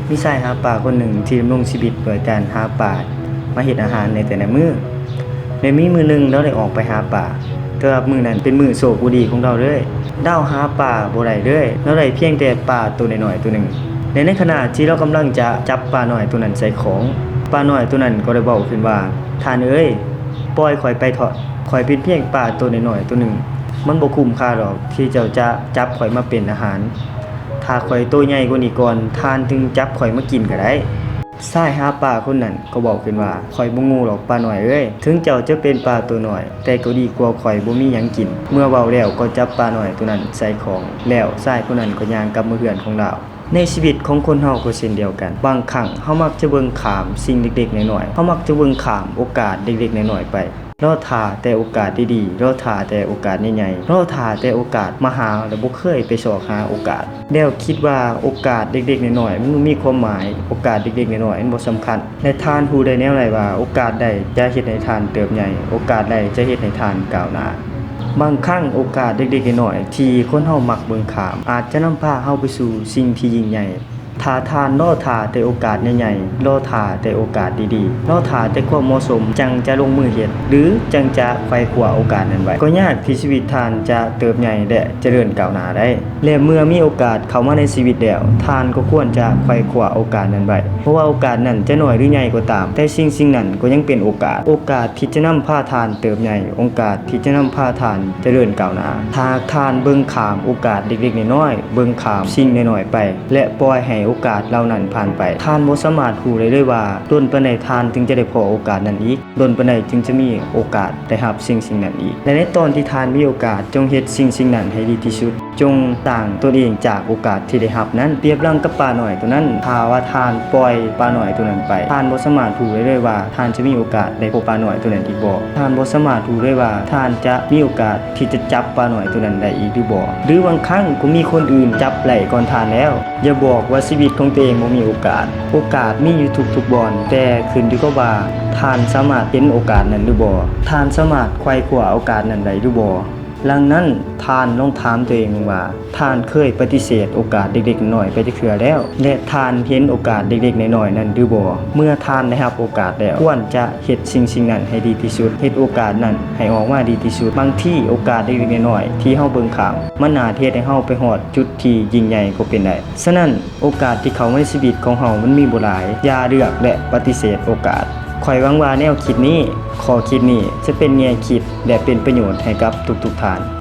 ມີຊາຍຫາປາຄົນໜຶ່ງທີ່ດຳລົງຊີວິດໂດຍການຫາປາມາເຮັດອາຫານໃນແຕ່ລະມື້. ແລະ ມີມື້ໜຶ່ງລາວໄດ້ອອກໄປຫາປາ, ແຕ່ວ່າມື້ນັ້ນເປັນມື້ໂຊກບໍ່ດີຂອງລາວເລີຍ. ລາວຫາປາບໍ່ໄດ້ເລີຍ, ລາວໄດ້ພຽງແຕ່ປາໂຕນ້ອຍໆໂຕໜຶ່ງ. ແລະ ໃນຂະນະທີ່ລາວກຳລັງຈະຈັບປານ້ອຍໂຕນັ້ນໃສ່ຂອງ, ປານ້ອຍໂຕນັ້ນກໍໄດ້ເວົ້າຂຶ້ນວ່າ, ທ່ານເອີຍ, ປ່ອຍຂ້ອຍໄປເຖາະ, ຂ້ອຍເປັນພຽງປາໂຕນ້ອຍໆໂຕໜຶ່ງ, ມັນບໍ່ຄຸ້ມຄ່າດອກທີ່ເຈົ້າຈະຈັບຂ້ອຍມາເປັນອາຫານ. ຖ້າຂ້ອຍໂຕໃຫຍ່ກວ່ານີ້ກ່ອນ, ທ່ານຈຶ່ງຈັບຂ້ອຍມາກິນກໍໄດ້. ຊາຍຫາປາຄົນນັ້ນກໍເວົ້າຂຶ້ນວ່າ, ຂ້ອຍບໍ່ໂງ່ດອກປານ້ອຍເອີຍ, ເຖິງເຈົ້າຈະເປັນປາໂຕນ້ອຍ, ແຕ່ກໍດີກວ່າຂ້ອຍບໍ່ມີຫຍັງກິນ. ເມື່ອເວົ້າແລ້ວກໍຈັບປານ້ອຍໂຕນັ້ນໃສ່ຂອງ, ແລ້ວຊາຍຄົນນັ້ນກໍຍ່າງກັບມາເຮືອນຂອງລາວ. ໃນຊີວິດຂອງຄົນເຮົາກໍເຊັ່ນດຽວກັນ, ບາງຄັ້ງເຮົາມັກຈະເບິ່ງຂ້າມສິ່ງເລັກໆນ້ອຍໆ, ເຮົາມັກຈະເບິ່ງຂ້າມໂອກາດເລັກໆນ້ອຍໆໄປ. ລໍຖ້າແຕ່ໂອກາດດີໆ, ລໍຖ້າແຕ່ໂອກາດໃຫຍ່ໆ, ລໍຖ້າແຕ່ໂອກາດມະຫາ ແລະ ບໍ່ເຄີຍໄປຊອກຫາໂອກາດ, ແລ້ວຄິດວ່າໂອກາດເລັກໆນ້ອຍໆມັນບໍ່ມີຄວາມໝາຍ, ໂອກາດເລັກໆນ້ອຍໆມັນບໍ່ສຳຄັນ. ແລະ ທ່ານຮູ້ໄດ້ແນວໃດວ່າໂອກາດໃດຈະເຮັດໃຫ້ທ່ານເຕີບໃຫຍ່, ໂອກາດໃດຈະເຮັດໃຫ້ທ່ານກ້າວໜ້າ? ບາງຄັ້ງໂອກາດເລັກໆນ້ອຍໆທີ່ຄົນເຮົາມັກເບິ່ງຂ້າມ ອາດຈະນຳພາເຮົາໄປສູ່ສິ່ງທີ່ຍິ່ງໃຫຍ່. ຖ້າທ່ານລໍຖ້າແຕ່ໂອກາດໃຫຍ່ໆ, ລໍຖ້າແຕ່ໂອກາດດີໆ, ລໍຖ້າແຕ່ຄວາມເໝາະສົມ ຈັ່ງຈະລົງມືເຮັດ ຫຼື ຈັ່ງຈະໄຂວ່ຄວ້າໂອກາດນັ້ນໄວ້, ກໍຍາກທີ່ຊີວິດທ່ານຈະເຕີບໃຫຍ່ ແລະ ຈະເລີນກ້າວໜ້າໄດ້. ແລະ ເມື່ອມີໂອກາດເຂົ້າມາໃນຊີວິດແລ້ວ, ທ່ານກໍຄວນຈະໄຂວ່ຄວ້າໂອກາດນັ້ນໄວ້, ບໍ່ວ່າໂອກາດນັ້ນຈະນ້ອຍ ຫຼື ໃຫຍ່ກໍຕາມ, ແຕ່ສິ່ງສິ່ງນັ້ນກໍຍັງເປັນໂອກາດ, ໂອກາດທີ່ຈະນຳພາທ່ານເຕີບໃຫຍ່, ໂອກາດທີ່ຈະນຳພາທ່ານຈະເລີນກ້າວໜ້າ. ຖ້າຫາກທ່ານເບິ່ງຂ້າມໂອກາດເລັກໆນ້ອຍໆ, ເບິ່ງຂ້າມສິ່ງນ້ອຍໆໄປ ແລະ ປ່ອຍໃຫ້ໂອກາດເຫຼົ່ານັ້ນຜ່ານໄປ, ທ່ານບໍ່ສາມາດຮູ້ໄດ້ເລີຍວ່າ ດົນປານໃດທ່ານຈຶ່ງຈະໄດ້ພໍ້ໂອກາດນັ້ນອີກ, ດົນປານໃດຈຶ່ງຈະມີໂອກາດໄດ້ຮັບສິ່ງສິ່ງນັ້ນອີກ. ແລະ ໃນຕອນທີ່ທ່ານມີໂອກາດ, ຈົ່ງເຮັດສິ່ງສິ່ງນັ້ນໃຫ້ດີທີ່ສຸດ, ຈົ່ງສ້າງຕົນເອງຈາກໂອກາດທີ່ໄດ້ຮັບນັ້ນ. ປຽບດັ່ງກັບປານ້ອຍໂຕນັ້ນ, ຖ້າວ່າທ່ານປ່ອຍປານ້ອຍໂຕນັ້ນໄປ, ທ່ານບໍ່ສາມາດຮູ້ໄດ້ເລີຍວ່າທ່ານຈະມີໂອກາດໄດ້ພົບປານ້ອຍໂຕນັ້ນອີກບໍ່. ທ່ານບໍ່ສາມາດຮູ້ໄດ້ວ່າທ່ານຈະມີໂອກາດ ທີ່ຈະຈັບປານ້ອຍໂຕນັ້ນໄດ້ອີກຫຼືບໍ່ ຫຼື ບາງຄັ້ງກໍມີຄົນອື່ນຈັບໄດ້ກ່ອນທ່ານແລ້ວ. ຢ່າບອກວ່າຊີວິດຂອງຕົວເອງບໍ່ມີໂອກາດ. ໂອກາດມີຢູ່ທຸກໆບ່ອນ, ແຕ່ຂຶ້ນຢູ່ກັບວ່າທ່ານສາມາດເຫັນໂອກາດນັ້ນຫຼືບໍ່, ທ່ານສາມາດໄຂວ່ຄວ້າໂອກາດນັ້ນໄດ້ຫຼືບໍ່. ດັ່ງນັ້ນ, ທ່ານລອງຖາມຕົວເອງເບິ່ງວ່າ, ທ່ານເຄີຍປະຕິເສດໂອກາດເລັກໆນ້ອຍໆໄປຈັກເທື່ອແລ້ວ ແລະ ທ່ານເຫັນໂອກາດເລັກໆນ້ອຍໆນັ້ນຫຼືບໍ່? ເມື່ອທ່ານໄດ້ຮັບໂອກາດແລ້ວ, ຄວນຈະເຮັດສິ່ງສິ່ງນັ້ນໃຫ້ດີທີ່ສຸດ, ເຮັດໂອກາດນັ້ນໃຫ້ອອກມາດີທີ່ສຸດ. ບາງທີໂອກາດເລັກໆນ້ອຍໆທີ່ເຮົາເບິ່ງຂ້າມ, ມັນອາດເຮັດໃຫ້ເຮົາໄປຮອດຈຸດທີ່ຍິ່ງໃຫຍ່ກໍເປັນໄດ້. ສະນັ້ນ, ໂອກາດທີ່ເຂົ້າມາໃນຊີວິດຂອງເຮົາມັນມີບໍ່ຫຼາຍ, ຢ່າເລືອກ ແລະ ປະຕິເສດໂອກາດ. ຂ້ອຍຫວັງວ່າແນວຄິດນີ້, ຂໍ້ຄິດນີ້ຈະເປັນແງ່ຄິດ ແລະ ເປັນປະໂຫຍດໃຫ້ກັບທຸກໆທ່ານ.